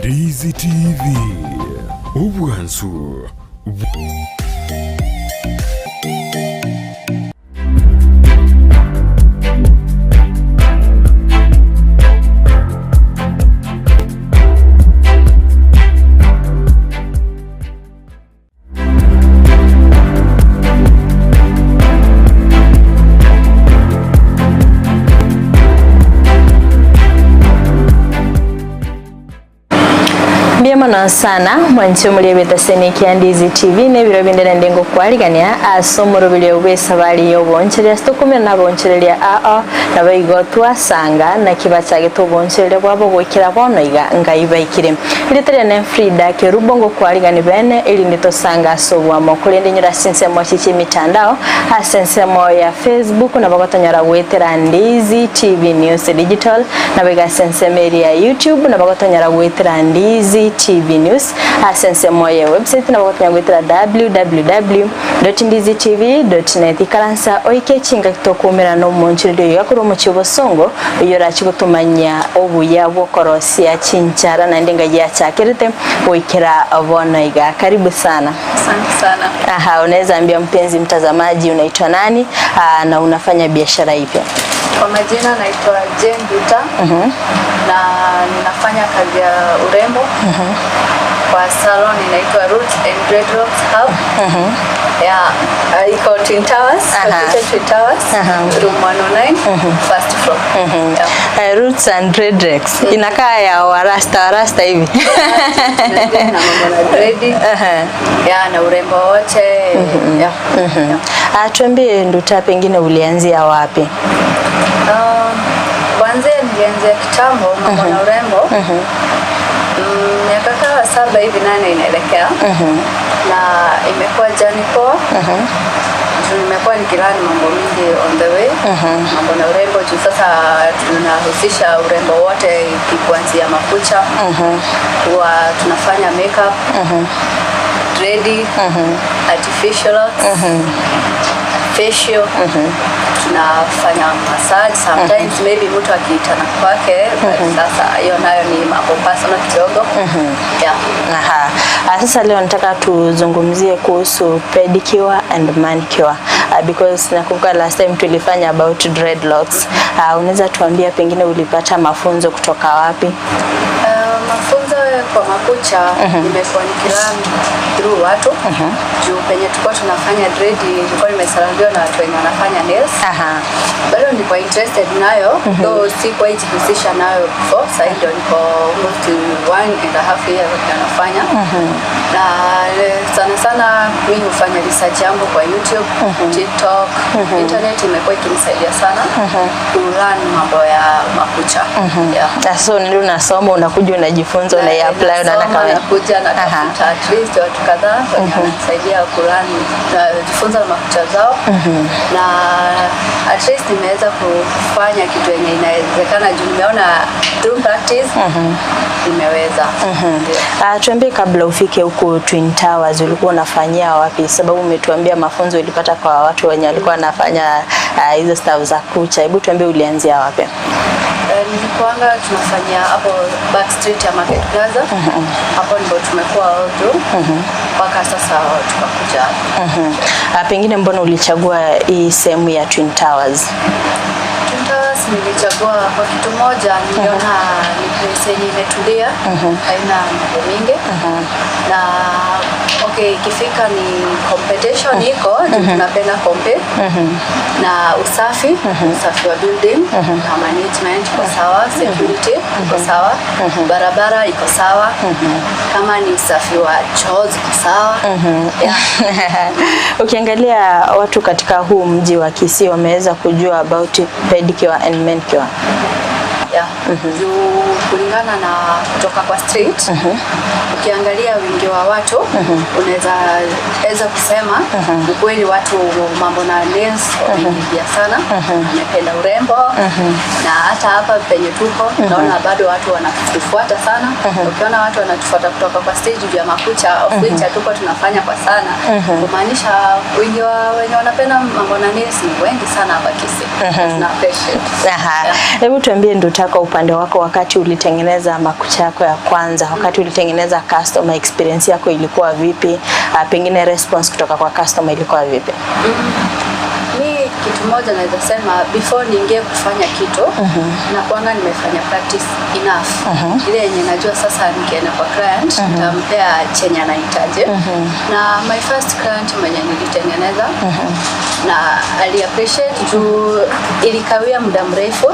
Ndizi TV obwansu. Mbuya mono sana mwanche omori egetaseni kia Ndizi TV na ebiro binde naende ngokwarigania ase omoroberio bwa esabari ya obonchereria ase tokomera na abonchereria ao nabo igo twasanga naki bachagete obonchereria bwabo goikera bono iga ngai baikire. Erieta riane Frida Kerubo ngokwarigani bene erinde tosanga ase obwamo korende nyora ase ensemo echi chia emitandao ase ensemo ya Facebook nabo gotonyora goetera Ndizi TV News Digital nabo iga ase ensemo eria ya YouTube nabo gotonyora goetera Ndizi TV News ase ensemo ye website nabo gotonyora goetera www.ndizitv.net. Ikaransa oike chingaki tokoumera nomonchoreri oyo iga korwa omochie obosongo oyio orache gotomanyia obuya bwokorosia chinchara naende ngai yachakerete goikera bono iga. Karibu sana. Asante sana. Aha, unaweza ambia mpenzi mtazamaji unaitwa nani na unafanya biashara ipi? Kwa majina naitwa Jane Duta na ninafanya kazi ya urembo kwa salon inaitwa Roots and Dreadlocks Hub. Yeah, iko Twin Towers, Kikuche Twin Towers, room 109, first floor. Yeah. Roots and Dreadlocks. Inakaa ya warasta warasta hivi. Na mambo na dread. Yeah, na urembo wote. Yeah. Yeah. Tuambie Nduta, pengine ulianzia wapi? Kwanzia nilianzia kitambo mambo na urembo. Miaka kama 7 hivi 8 inaelekea. Na imekuwa journey poa. Juu nimekuwa nikilearn mambo mingi on the way. Mambo na urembo juu sasa tunahusisha urembo wote kuanzia makucha. Huwa tunafanya makeup, dread, artificial locks, facial. Tunafanya massage sometimes, maybe mtu akiitana kwake, but sasa hiyo nayo ni mambo personal kidogo. Yeah. Aha. Sasa leo nataka tuzungumzie kuhusu pedicure and manicure. Because nakumbuka last time tulifanya about dreadlocks. Unaweza tuambia pengine ulipata mafunzo kutoka wapi? Mafunzo kwa makucha nimekuwa nikilearn through watu. Juu penye tulikuwa tunafanya dread nilikuwa nimesurroundiwa na watu wenye wanafanya nails. Bado nilikuwa interested nayo, though sikuwa jihusisha nayo before. Sasa ndio niko almost 1.5 years ndio nafanya. Na sana sana mimi hufanya research yangu kwa YouTube, TikTok, internet imekuwa ikinisaidia sana kulearn mambo ya makucha. Yeah. Na so ndio unasoma, unakuja unajifunza, unaiapply, unaona Nasoma, kama nakuja natafuta at least watu kadhaa wenye wananisaidia kulearn na kujifunza na makucha zao. Na at least nimeweza kufanya kitu yenye inawezekana juu nimeona through practice nimeweza. Ndio. Tuambie kabla ufike huku Twin Towers ulikuwa unafanyia wapi? Sababu umetuambia mafunzo ulipata kwa watu wenye walikuwa wanafanya hizo stuff za kucha. Hebu tuambie ulianzia wapi? Nilikuanga tunafanyia hapo back street ya Market Plaza. Hapo ndipo tumekuwa all through mpaka sasa tukakuja hapa. Pengine mbona ulichagua hii sehemu ya Twin Towers? Twin Towers nilichagua kwa kitu moja, niliona ni place yenye imetulia, haina mambo mingi. Na okay, ikifika ni competition iko, juu tunapenda compete. Na usafi, usafi wa building, na management iko sawa, security iko sawa, barabara iko sawa, kama ni usafi wa choo ziko sawa. Yeah. Ukiangalia watu katika huu mji wa Kisii wameweza kujua about pedicure and manicure. Yeah. Juu kulingana na kutoka kwa street, Ukiangalia wingi wa watu, unaweza weza kusema ukweli, watu mambo na nails wameingia sana, wamependa urembo, na hata hapa penye tuko naona bado watu wanatufuata sana. Ukiona watu wanatufuata kutoka kwa stage juu ya makucha, of which hatuko tunafanya kwa sana, kumaanisha wingi wa wenye wanapenda mambo na nails ni wengi sana hapa Kisii. Tuna appreciate. Aha. Yeah. Hebu tuambie Nduta, kwa upande wako, wakati ulitengeneza makucha yako ya kwanza, wakati ulitengeneza, customer experience yako ilikuwa vipi? Pengine response kutoka kwa customer ilikuwa vipi? Mi kitu moja naweza sema, before niingie kufanya kitu, na kwanza nimefanya practice enough, ile yenye najua sasa nikienda kwa client nitampea chenye anahitaji. Na my first client mwenye nilitengeneza na ali appreciate juu ilikawia muda mrefu,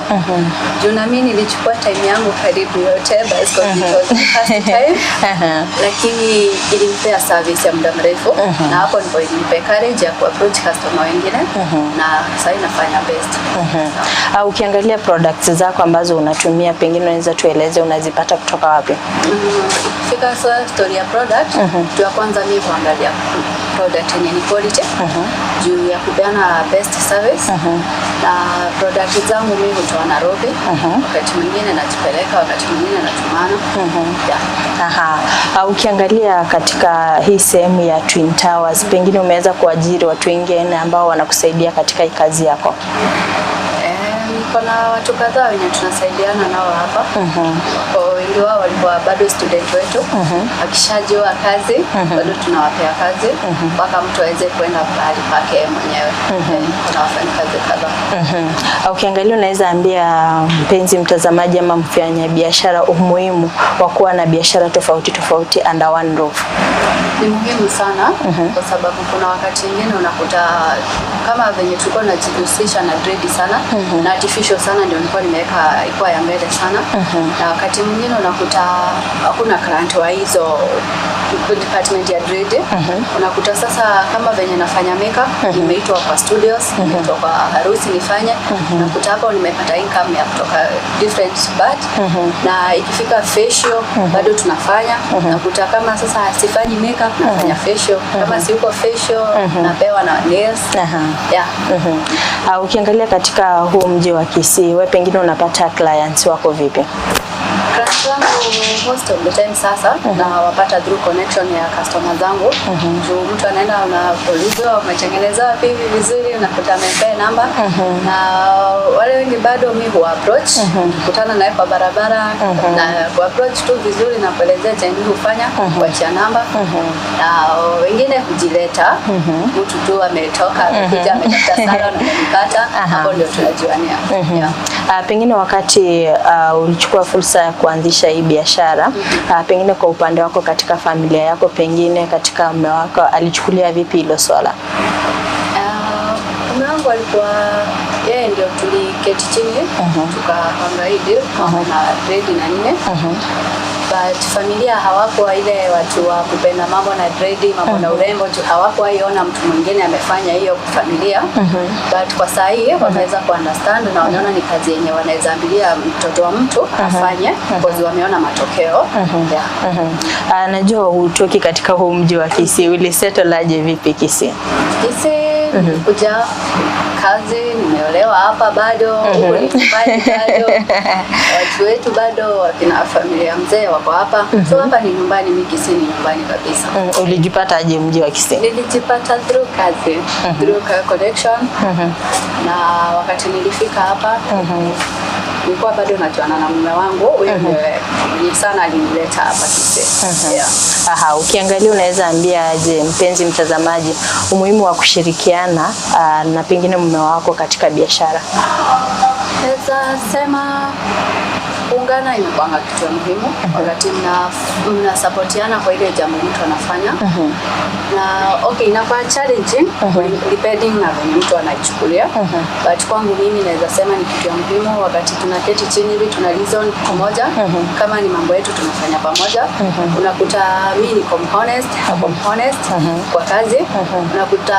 juu na mimi nilichukua time yangu karibu yote, but because it was the first time, lakini ilimpea service ya muda mrefu, na hapo ndipo ilinipea courage ya kuapproach customer wengine, na sasa inafanya best. Ukiangalia products zako ambazo unatumia, pengine unaweza tueleze unazipata kutoka wapi? Fika sa story ya product, kitu ya kwanza mi huangalia product yenye ni quality juu ya kupeana best service, na product zangu mi hutoa Nairobi, wakati mwingine najipeleka, wakati mwingine natumana, yeah. Aha. Ukiangalia katika hii sehemu ya Twin Towers, pengine umeweza kuajiri watu wengine ambao wanakusaidia katika hii kazi yako? Niko na watu kadhaa wenye tunasaidiana nao hapa. Kwa wengi wao walikuwa bado student wetu. Wakishajua kazi, bado tunawapea kazi mpaka mtu aweze kwenda pahali pake yeye mwenyewe. Niko na wafanyikazi kadhaa. Ukiangalia unaweza ambia mpenzi mtazamaji ama mfanya biashara umuhimu wa kuwa na biashara tofauti tofauti under one roof? Ni muhimu sana, kwa sababu kuna wakati mwingine unakuta kama venye tulikuwa tunajihusisha na dread sana na artificial sana, ndio nilikuwa nimeweka ikuwa ya mbele sana, na wakati mwingine unakuta hakuna client wa hizo department ya dread. Unakuta sasa kama venye nafanya makeup, nimeitwa kwa studios, nimeitwa kwa harusi nifanye, unakuta hapo nimepata income ya kutoka different but na ikifika facial bado tunafanya. Nakuta kama sasa sifanyi makeup, nafanya facial, kama siuko facial, napewa na nails. Yeah. Ukiangalia katika huu mji wa Kisii, we pengine unapata clients wako vipi? Clients wangu most of the time sasa na wapata through connection ya customer zangu, juu mtu anaenda, unaulizwa umetengeneza wapi hivi vizuri, unakuta amepea namba, na wale wengi bado mi huwa approach, kutana naye kwa barabara na ku approach tu vizuri na kuelezea chenye mi hufanya, kuachia namba, na wengine hujileta, mtu tu ametoka, amekuja, ametafuta salon, amenipata, hapo ndio tunajuania, yeah. Pengine wakati ulichukua fursa ya kuanzisha hii biashara, pengine kwa upande wako katika familia yako, pengine katika mume wako alichukulia vipi hilo swala? Mume wangu alikuwa, yeye ndio tuliketi chini tukapanga hii deal na dread na nne, but familia hawakuwa ile watu wa kupenda mambo na dread, mambo na urembo, juu hawakuwaiona mtu mwingine amefanya hiyo kwa familia, but kwa saa hii wameweza ku understand na wanaona ni kazi yenye wanaweza ambilia mtoto wa mtu afanye because wameona matokeo, yeah. Najua hutoki katika huu mji wa Kisii, ulisettle aje vipi Kisii? Kisii nilikuja kazi, nimeolewa hapa bado, huku ni nyumbani bado. Watu wetu bado, wakina familia mzee wako hapa. So hapa ni nyumbani, mi Kisii ni nyumbani kabisa. Ulijipata aje mji wa Kisii? Nilijipata through kazi, through connection, na wakati nilifika hapa nilikuwa bado najuana na mume wangu, huyo ndiye mwenye sana alinileta hapa Kisii. Yeah. Aha, ukiangalia unaweza ambia aje mpenzi mtazamaji umuhimu wa kushirikiana na pengine mume wako katika biashara? Naweza sema kuungana inakuanga kitu ya muhimu wakati mnasapotiana kwa ile jambo mtu anafanya, na okay, inakuwa challenging depending na venye mtu anaichukulia, but kwangu mimi naweza sema ni kitu ya muhimu wakati tunaketi chini hivi tuna reason pamoja, kama ni mambo yetu tunafanya pamoja, unakuta mi niko honest, ako honest kwa kazi, unakuta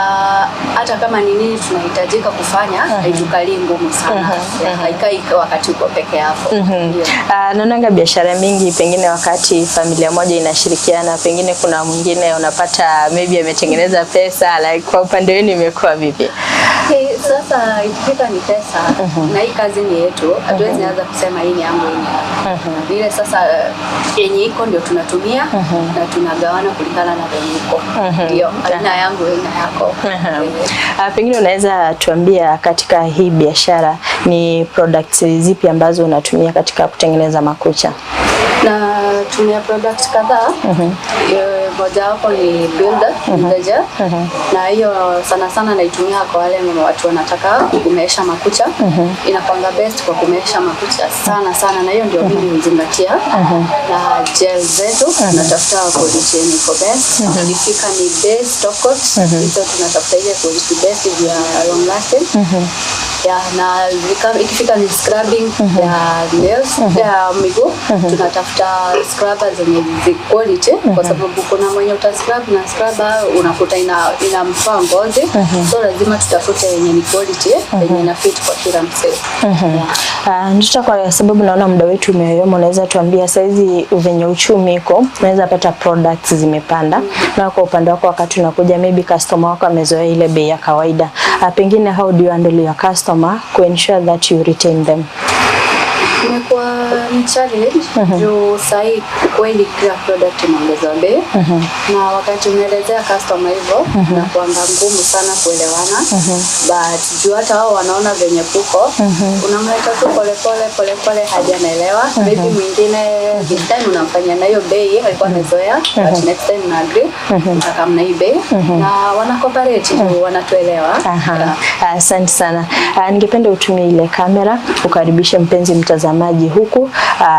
hata kama ni nini tunahitajika kufanya, haitukalii ngumu sana. Yeah, haikai wakati uko peke yako. Ndio. Naonanga biashara mingi pengine wakati familia moja inashirikiana, pengine kuna mwingine unapata maybe ametengeneza pesa, like kwa upande wenu imekuwa vipi? Hey, sasa ikifika ni pesa na hii kazi ni yetu, hatuwezi anza kusema hii ni yangu, hii ni yako. Vile sasa yenye iko ndio tunatumia na tunagawana kulingana na venye iko. Ndio, haina yangu haina yako. Pengine unaweza tuambia katika hii biashara ni products zipi ambazo unatumia katika kutengeneza makucha? Natumia product kadhaa. Mojawapo ni builder, builder gel. Na hiyo sana sana naitumia kwa wale watu wanataka kumeesha makucha. Inakuanga best kwa kumeesha makucha sana sana, na hiyo ndio mimi huzingatia. Na gel zetu tunatafuta quality yenye iko best. Ikifika ni base top coat, hizo tunatafuta ile quality best ya long lasting. Ya, na ikifika ni scrubbing ya nails ya miguu, tunatafuta scrubber zenye zi quality, kwa sababu kuna mwenye uta scrub na scrubber unakuta inamtoa ngozi, so lazima tutafute yenye ni quality, yenye ina fit kwa kila msee. Yeah. Nduta, kwa sababu naona muda wetu umeyoyoma, unaweza tuambia saizi venye uchumi iko, unaweza pata products zimepanda, na kwa upande wako wakati unakuja maybe customer wako amezoea ile bei ya kawaida, pengine how do you handle your customer to ensure that you retain them? Imekuwa ni challenge juu sahii kweli kila product imeongezwa bei, na wakati unaelezea customer hivyo inakuanga ngumu sana kuelewana, but juu hata wao wanaona venye kuko, unamleta tu polepole polepole hadi anaelewa. Maybe mwingine this time unamfanyia na hiyo bei alikuwa amezoea, but next time una agree utakamna hii bei na wana cooperate juu wanatuelewa. Aha. Yeah. Asante sana. Ningependa utumie ile kamera ukaribishe mpenzi mtazamaji huku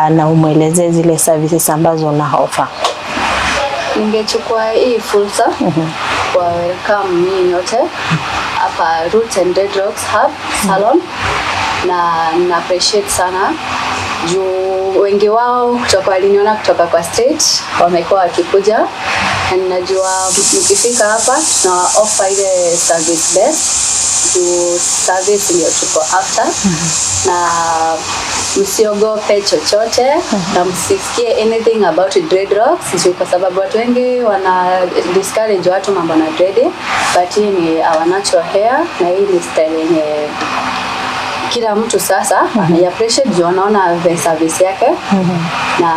na umwelezee zile services ambazo una offer. Ningechukua hii fursa kwa welcome nyinyi nyote hapa Roots and Dreadlocks Hub Salon, na na appreciate sana juu wengi wao kutoka waliniona kutoka kwa street wamekuwa wakikuja, na ninajua mkifika hapa tuna offer ile service best, juu service ndio tuko after, na msiogope chochote na msisikie anything about dreadlocks juu kwa sababu watu wengi wana discourage watu mambo na dread, but hii ni our natural hair na hii ni style yenye kila mtu sasa mm appreciate juu anaona the service yake. Na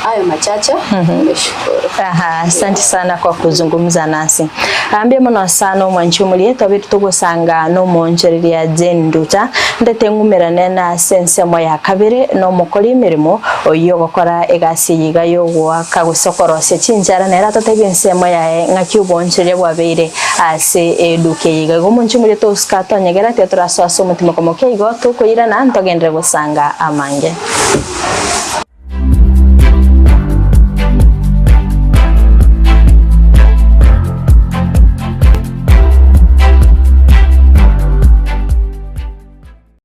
hayo machache, nimeshukuru. Aha, asante sana kwa kuzungumza nasi. Ambia muno sana omwanchi omurie twabe tugusanga nomonchereria Jane Nduta ndete ng'umerane na sensemo ya kabere nomokori emirimo oyo ogokora egasi yiga yogwaka gose okorosia chinchara nera totebie ensemo yaye ng'aki obonchereria bwabeire ase eduka eye iga. Igo omonche omorie tosika twanyegera tiga torasoa ase omotima komokia igo tokoirana ntogendere gosanga amange.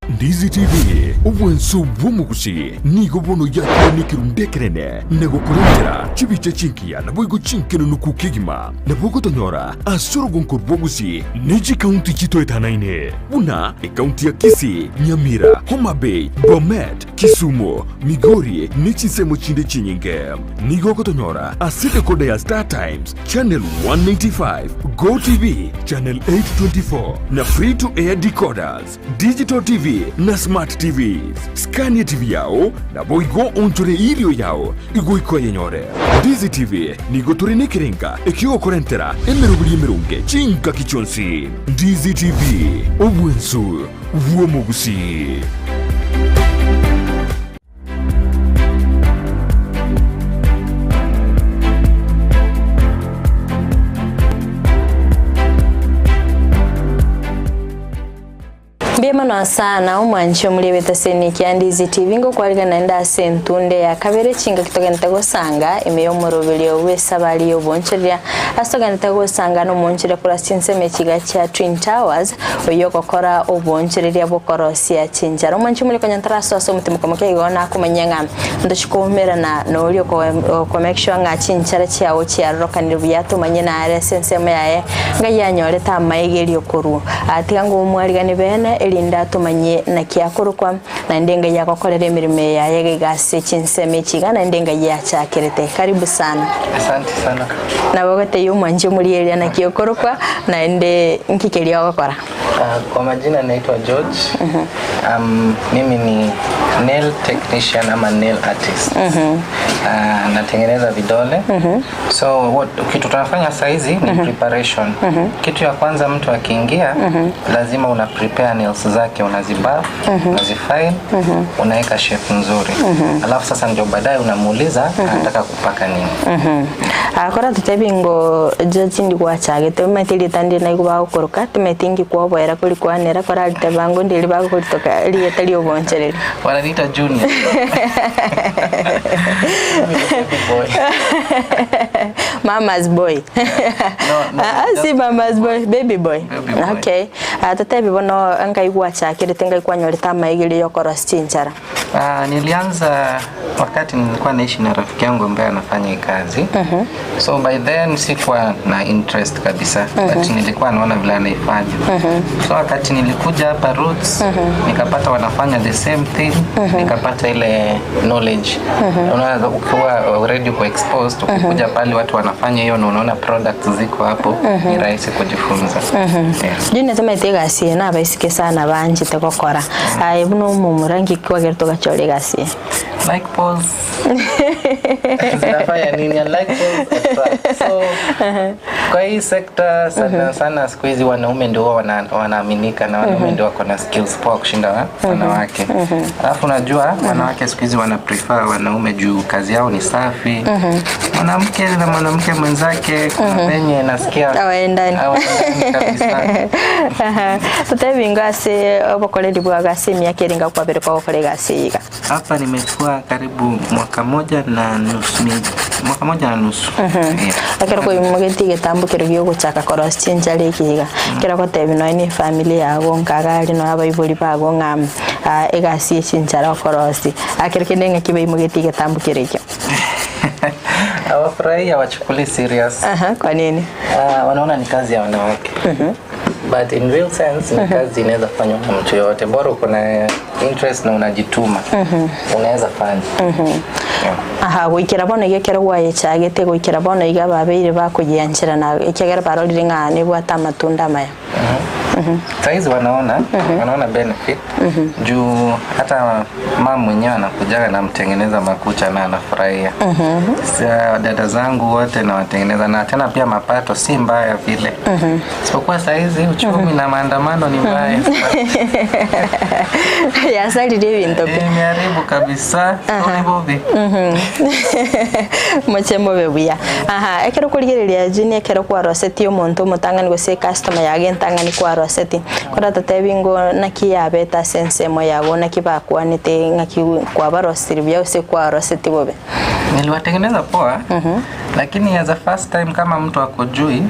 Ndizi TV obwenso bw'omugusi nigo bono yakire na gukurengera chibiche chinkiya na bwigo chinkeno nukukigima na bwogotonyora asorogonko bwogusi neji county chitoetanaine buna ekaunti ya Kisii, Nyamira, Homa Bay, Bomet, Kisumu, Migori nechisemo chinde chinyinge. Nigo gotonyora ase decoder ya Star Times channel 195, Go TV channel 824 na free to air decoders, digital TV na smart TVs. Skania TV yao na boigo onchore irio yao igo ikoyenyore. Ndizi TV nigo turinekerenga ekigokorentera emerobiri emerunge chinka kichonsi. Ndizi TV obwensu bw'omugusi. Mbia sana omwanchi omuri seni kia Ndizi TV ngokwarigana naenda ase entunde ya kabere chinga kitogenete gosanga ime y'omoroberio bw'esabari y'obonchereria ase togenete gosanga n'omonchereria kora chinsemo chiga chia Twin Towers oyo ogokora obonchereria bokorosia chinchara. Omwanchi omuri konya ntarasoa ase omotima komokia igo nakomanya ng'a ntochikoumerana nori oko make sure ng'a chinchara chiao chiarokanire buya tomanye nare ase ensemo yaye ng'a yanyorete amaigerio korwa atiga ng'omwarigani bene eri Erinde atomanye naki akorokwa naende engai agokorera emeremo yaye iga ase chinsemo echi iga naende engai yachakerete. Karibu sana. Asante sana. Nabo gotebia omwanchi omorieria naki okorokwa naende nkikeria ogokora. Kwa majina naitwa George. Mimi ni nail technician ama nail artist. Natengeneza vidole. So what kitu tunafanya saizi ni preparation. Kitu ya kwanza mtu akiingia lazima una prepare nails zake, unazibuff, unazifile, unaweka shape nzuri. Alafu sasa ndio baadaye unamuuliza anataka kupaka nini. Akora tutebi ngo George ndi gwachagete matirita ndi na igwa gukoroka timetingi kwoboera kuri kwanera korarite bango ndiri baguritoka rieta riobonchereri. Wananiita Junior. Baby boy. Mama's boy. No, si mama's boy, baby boy. Baby boy. Okay. Tutebi bono ngai gwachakirite ngai kwanyorete amaigiri yokorosia chinchara. Nilianza wakati nilikuwa naishi na rafiki yangu ambaye anafanya hii kazi. So by then sikuwa na interest kabisa, but nilikuwa naona vile anaifanya. So wakati nilikuja hapa Roots, nikapata wanafanya the same thing, nikapata ile knowledge. Unaona ukiwa already uko exposed, ukikuja pale watu wanafanya hiyo na unaona products ziko hapo, ni rahisi kujifunza. Yeah. Junior tumaite egasi eye nabaisike sana banchete gokora. Aye buna omomura nki kwagera togachora egasi eye. Like pose. Zinafanya nini? Like pose attract. So kwa hii sekta sana sana siku hizi wanaume ndio wanaaminika na wanaume ndio wako na skills poa kushinda wanawake. Alafu unajua wanawake siku hizi wana prefer wanaume juu kazi yao ni safi. Mwanamke na mwanamke mwenzake kuna venye nasikia Hawaendani. Hawaendani kabisa. Tutebi ase obokoreri bwago ase emiaka ere ngakwabere kwagokora egasi iga. Hapa nimekuwa karibu mwaka moja na nusu, mwaka moja na nusu. Yeah. Ekero koimogeti egetambokero gia ogochaka korosia chinchara eke iga kero gotebi nonya na efamily yago nkagari nonya abaibori bago ng'a egasi ya chinchara okorosia akero kende ng'aki baimogeti egetambokero ekio. Hawafurahi, hawachukuli serious. Aha, kwa nini? Wanaona ni kazi ya wanawake. But in real sense ni kazi inaweza fanywa na mtu yoyote. Bora uko na interest na unajituma. Unaweza fanya. Yeah. Aha, goikera bono iga ekero gwayechagete goikera bono iga babeire bakogianchera na ekegera barorire ng'a nibwate amatunda amaya. Saizi wanaona benefit juu hata mama mwenyewe anakujaga namtengeneza makucha na anafurahia. Sa dada zangu wote nawatengeneza na tena pia mapato si mbaya vile. Isipokuwa saizi uchumi na maandamano ni mbaya. Yasarire ebinto pi. Imeharibu kabisa. Sorry Bobby. Moche mobe buya. Aha, ekero korigereria Junior ekero kwaroseti omonto omotang'ani gose customer yago entang'ani kwaroseti. Kora totebi ngo naki yabete ase ensemo yago naki bakwanete ng'aki kwabarosire buya gose kwaroseti bobe. Niliwatengeneza poa, lakini as a first time kama mtu akujui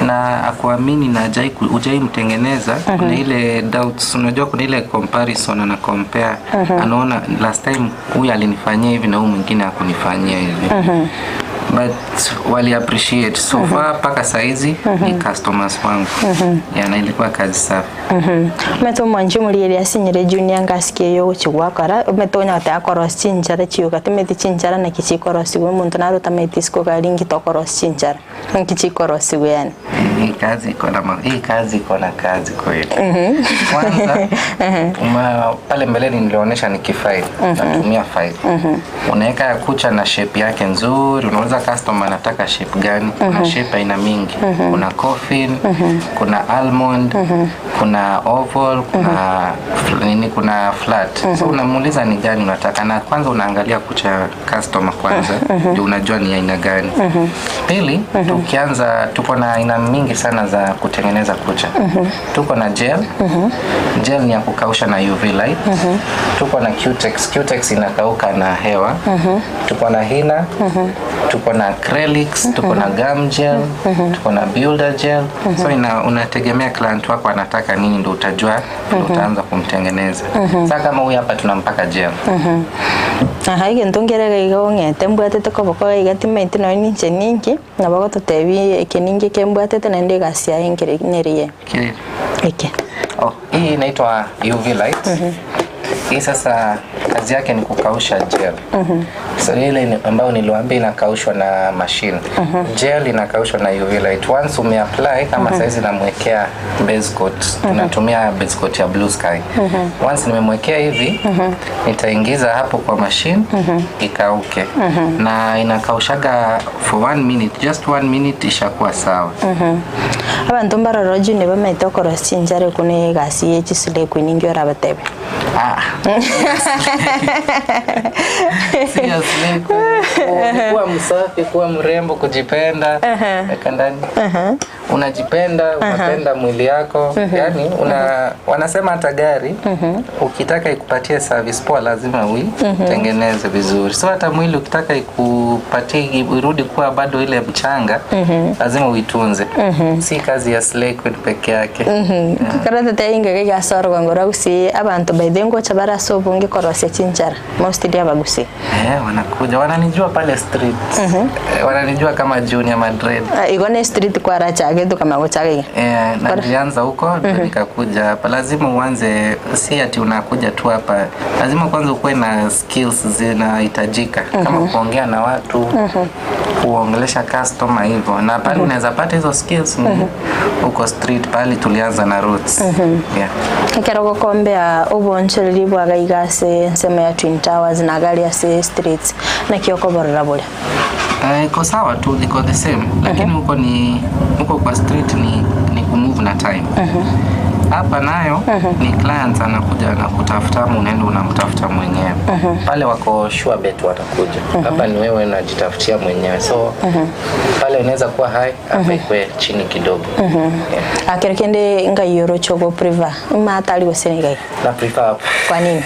na akuamini na hujai mtengeneza, kuna ile doubts, unajua kuna ile comparison, ana compare, anaona last time huyu alinifanyia hivi na huyu mwingine hakunifanyia hivi. But wali appreciate so far mpaka saizi ni customers wangu. Yeah, na ilikuwa kazi safi. Omanyete omwanchi omorieria asinyire Junior ngasikia yogochi gwakora omanyete onya goteba korosia chinchara chioka timanyeti chinchara naki chikorosiwa omonto naro otamanyeti isiko gari nki tokorosia chinchara nki chikorosiwa yaani. Hii kazi iko na hii kazi iko na kazi kweli. Kwanza pale mbeleni nilionyesha nikifile, natumia file. Unaweka ya kucha na shape yake nzuri, unauliza customer anataka shape gani? Kuna shape aina mingi. Kuna coffin, kuna almond, kuna oval, kuna nini, kuna flat. So unamuuliza ni gani unataka, na kwanza unaangalia kucha ya customer kwanza, ndio unajua ni aina gani. Pili, tukianza tuko na aina mingi sana za kutengeneza kucha. Tuko na gel. Gel ni ya kukausha na UV light. Tuko na Cutex. Cutex inakauka na hewa. Tuko na hina. Tuko na acrylics, tuko na gum gel, tuko na builder gel. So unategemea client wako anataka nini ndio utajua, ndio utaanza kumtengeneza. Sasa kama huyu hapa tunampaka gel. Aha, egento nkere iga ong'ete mbwatete koboko iga timaeti nonya ninche ninki, nabo gototebi eke ninki eke mbwatete naende egasi yaye nkere neriye. Kiri. Eke. Oh, hii inaitwa UV light. Hii sasa kazi yake ni kukausha gel. So ile ambayo niliwaambia inakaushwa na machine. Gel inakaushwa na UV light. Once umeapply kama saizi namwekea base coat. Tunatumia base coat ya Blue Sky. Once nimemwekea hivi, nitaingiza hapo kwa machine ikauke. Na inakaushaga for 1 minute, just 1 minute ishakuwa sawa. Abanto mbaroro junior bamaete okorosia chinchara ekune egasi ya chisile kwini orabatebe. Ah. Seriously, kuwa msafi, kuwa mrembo, kujipenda, weka ndani. Unajipenda, unapenda mwili yako, yani wanasema hata gari ukitaka ikupatie service poa lazima uitengeneze vizuri. So hata mwili ukitaka ikupatie irudi kuwa bado ile mchanga, lazima uitunze. Si kazi ya slay queen peke yake. Karatete inge gasoro ngora gusi abantu baithe ngocha barasa obunge korosia chinchara mostly abagusi. Eh, wanakuja wananijua pale street. Eh, wananijua kama Junior Madrid. Igo ne street kwara chage tukama gochage. Eh, na nilianza huko ndio nikakuja hapa. Lazima uanze, si ati unakuja tu hapa. Lazima kwanza ukuwe na skills zinahitajika kama kuongea na watu, kuongelesha customer hivyo. Na pale unaweza pata hizo skills ni huko street pale tulianza na roots. Yeah. Ekero gokombea obonchereri bwaga ase ensemo ya Twin Towers na gari ase streets nakio koborora bore. Iko sawa tu, iko the same, lakini huko ni huko kwa street ni kumove na time. Hapa nayo ni clients anakuja na kutafuta ama unaenda unamtafuta mwenyewe. Pale wako sure bet watakuja. Hapa ni wewe unajitafutia mwenyewe. So pale inaweza kuwa high, hapa ikuwe chini kidogo. Yeah. Akero kende ngayoro chogo prefer matali gose Na prefer hapa. Kwa nini?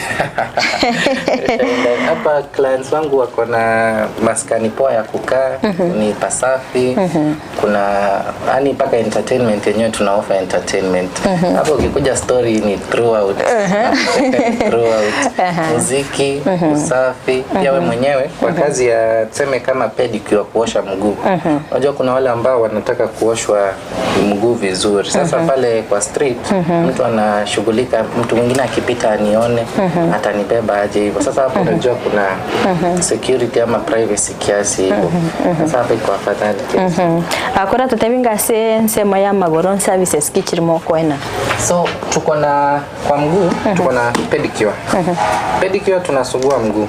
Hapa clients wangu wako na maskani poa ya kukaa, ni pasafi. Kuna yani mpaka entertainment yenyewe tuna offer entertainment. Hapo ukikuja story ni throughout. Throughout. Muziki, usafi, pia wewe mwenyewe kwa kazi ya tuseme kama pedicure, kuosha mguu. Unajua kuna wale ambao wanataka kuoshwa mguu vizuri. Sasa pale kwa street mtu anashughulika, mtu mwingine akipita anione, atanibeba aje hivyo. Sasa hapo unajua kuna security ama privacy kiasi hivyo. Sasa hapo iko afadhali kiasi. Akora tutebinga ase ensemo ya magoro services kichirimo kwena. So tuko na kwa mguu tuko na pedicure. Pedicure tunasugua mguu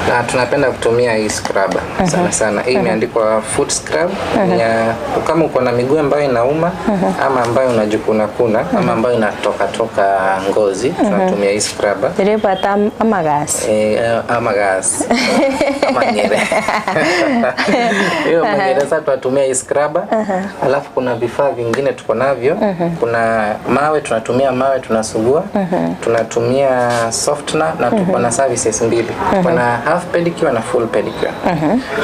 na tunapenda kutumia hii scrubber sana sana. Hii imeandikwa foot scrub. Ni ya kama uko na miguu ambayo inauma ama ambayo unajikuna kuna ama ambayo inatoka toka ngozi, tunatumia hii scrubber. Tirepata amagasi. Eh, ama gas ama nyere hiyo manyere. Sasa tunatumia hii scrubber, alafu kuna vifaa vingine tuko navyo. Kuna mawe, tunatumia mawe tunasugua, tunatumia softener na tuko na services mbili. Tuko na half pedicure na full pedicure.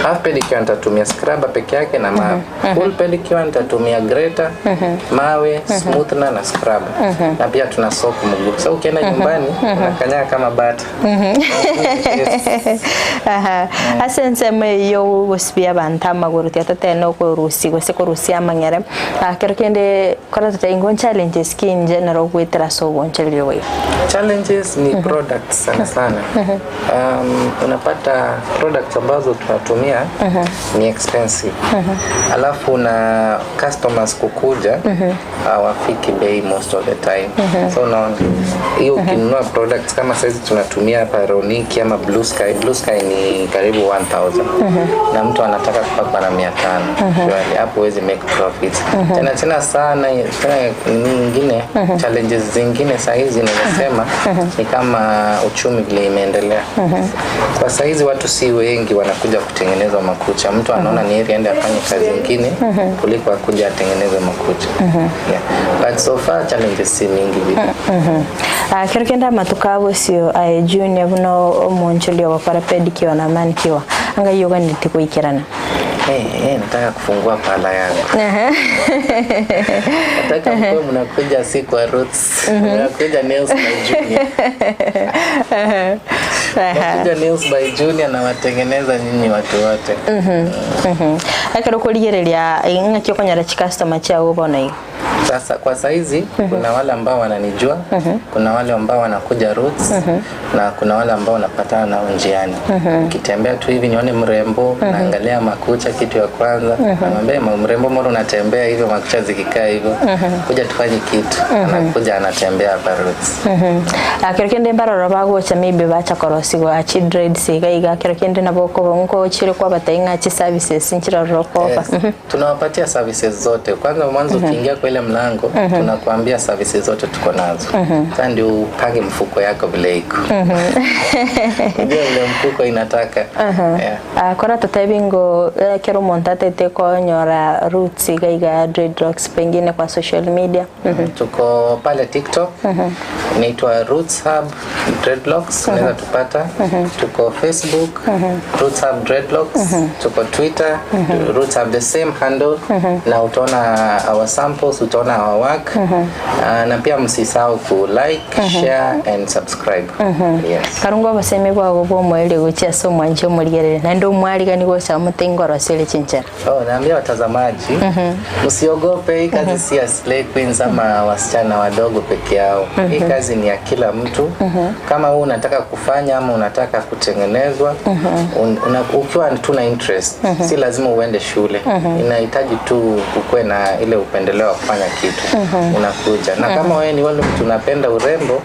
Half pedicure nitatumia scrubber peke yake na mawe. Full pedicure nitatumia grater, mawe, smoothner na scrubber, na pia tuna soak mguu. So ukienda nyumbani unakanyaga kama bata. Yes. Aha. Ase ensemo eyo gosibia abanto amagoro tiatatene okorusia gose korusia amang'ere. Kero kende kora tote challenges ki in general gwetera ase obonchereria oboigo. Challenges ni products sana sana. Unapata products ambazo tunatumia ni expensive. Alafu na customers kukuja hawafiki bei most of the time. So unaona hiyo ukinunua products kama saizi tunatumia hapa Roniki ama Blue Sky, Blue Sky ni karibu 1000 na mtu anataka kupakwa na 500. Surely hapo huwezi make profit. Tena tena sana tena nyingine, challenges zingine saa hizi naweza sema ni kama uchumi vile imeendelea. Kwa saa hizi watu si wengi wanakuja kutengenezwa makucha. Mtu anaona ni heri aende afanye kazi nyingine kuliko akuja atengeneze makucha. Yeah. But so far challenges si mingi vile. Kero kende amatuko abosio aye Junior buno omonchori ogokora pedicure na manicure anga yoganete goikerana. Hey, hey, nataka kufungua parlour yangu. Nataka mkuwe mnakuja si kwa Roots. Mnakuja Nails by Junior. Mnakuja Nails by Junior na watengeneza nyinyi watu wote. Ekero okorigereria ng'aki okonyora chicustomer chiago bono iga. Sasa kwa saizi kuna wale ambao wananijua, kuna wale ambao wanakuja Roots na kuna wale ambao wanapatana nao njiani. Ukitembea tu hivi nione mrembo, naangalia makucha kitu ya kwanza, namwambia mrembo, mbona unatembea hivyo makucha zikikaa hivyo? Kuja tufanye kitu. Anakuja anatembea hapa Roots. Kero kende mbaroro bagocha maybe bacha korosigwa chi dreads iga iga kero kende nabo ko nko chire kwa batainga chi services nchiroro kofa. Yes. Tunawapatia services zote. Kwanza mwanzo ukiingia kwa ile mlango tunakuambia services zote tuko nazo. Sasa ndio upange mfuko yako vile iko. Ujue vile mfuko inataka. Yeah. Kora totebingo kero omonto atete konyora Roots iga iga dreadlocks pengine kwa social media. Tuko pale TikTok inaitwa Roots Hub Dreadlocks, unaweza tupata. Tuko Facebook Roots Hub Dreadlocks, tuko Twitter Roots Hub, the same handle, na utaona our samples, utaona our work. Na pia msisahau ku like, share and subscribe. Yes. Karungu abasemi bwago bwomoerio gochia ase omwanchi omorigerere naende omwarigani gocha omotengorosere chinchera. Oh, naambia watazamaji msiogope, hii kazi si ya slay queens ama wasichana wadogo peke yao. Hii kazi ni ya kila mtu. Kama wewe unataka kufanya ama unataka kutengenezwa, ukiwa tu na interest, si lazima uende shule. Inahitaji tu ukuwe na ile upendeleo wa kufanya kitu. Unakuja. Na kama wewe ni wale mtu unapenda urembo,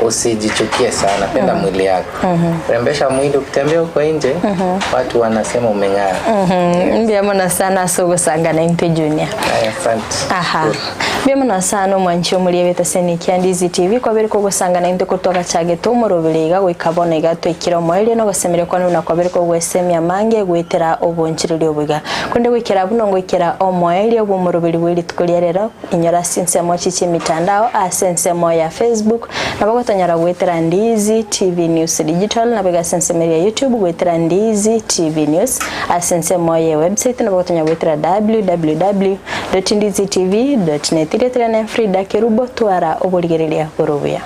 usijichukie sana, penda mwili yako. Rembesha mwili, ukitembea huko nje, watu wanasema umeng'aa. Mbuya mono sana ase ogosangana into Junior. Haya, asante. Aha, mbuya mono sana omwanchi omoria beteseni kia Ndizi TV kwabere kogosangana into kotoka chagete omorobere iga goika bono iga twikire omoerio nogosemeria kwane buna kwabere kogwesemia mange gwetera obonchireria oboiga konde goikera buno ngoikera omoerio bwa omoroberi bwa rituko ria rero inyora ase ensemo chichi emitandao ase ensemo ya Facebook nabo gotonyora gwetera Ndizi TV News Digital nabo iga ase ensemo ya YouTube gwetera Ndizi TV News ase ensemo ya website nabo gotonyora gwetera www.ndizitv.net. Iretera na Frida Kerubo twara oborigereria borobuya.